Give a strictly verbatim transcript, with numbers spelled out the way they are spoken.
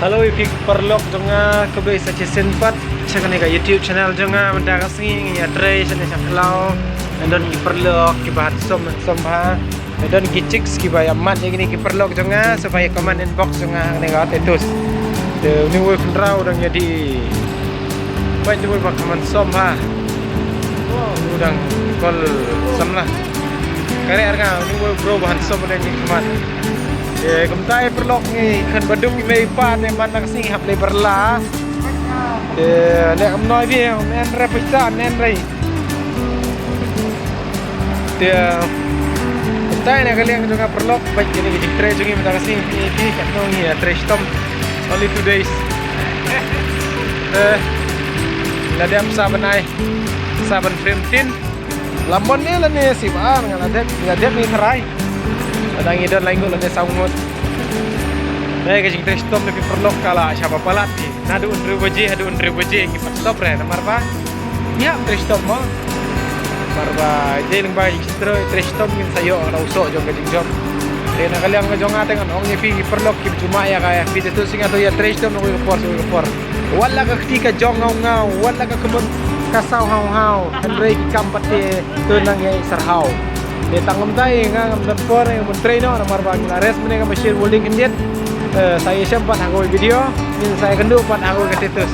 Hello ïa phi ki paralok jong nga, khublei sa shisien pat sha kane ka YouTube channel jong nga. Mynta ka sngi ngi ïatrei shane sha khlaw. Don ki paralok kiba handsome handsome bha. Don ki chicks kiba ïa mad ïa kine ki paralok jong nga, sngewbha ïa comment inbox jong nga ha kane ka status. Te une uwei u khynraw u dang ïa dih. Peit une uwei ba kham handsome bha. U dang kol samla. Ka re ar nga une uwei u bro ba handsome u dang ïa khmat. Te kumta ïa paralok ngi khlem ba duk i mei i pa te man la ka sngi hap leit ba la. Te leh kumno ïa phi, nen re pisa nen re. Te kumta ïa na ka liang jong nga paralok, bad kine ki jingtrei jong ngi mynta ka sngi, ngi ki katno ngi ïa trei shitom. Only two days. Te la dep sa ban ai, sa ban frame tin. La mon ne lane sib ar nga la dep, la dep ngi tharai. Lada ngi don lai ngut lane saw ngut. Dei ka jingtrei shitom ne phi paralok ka la shaba palat ki. Naduh hynriew baje haduh hynriew baje ngi pat stop re namar ba ngi hap trei shitom mo. Namar ba dei lyngba ka jingtrei, trei shitom ngin sa ïoh ka daw soh jong ka jingjop. Te na ka liang ka jong nga te ngan ong ïa phi ki paralok ki jumai ïa ka ïa phi te tu sngi to ïa trei shitom na kawei ka por sha kawei ka por. Wat la ka kti ka jong ngaw ngaw, wat la ka kmen ka saw haw haw, hynrei ki kam pat te to nang ïa i sarhaw. Te tang kumta ïa nga ngam don por ïa ngam trei noh namar ba ngi la rest mynne ka machine welding khyndiat. Eh, sa ïashem pat ha kawei video, ngin sa ïakynduh pat ha kawei ka status.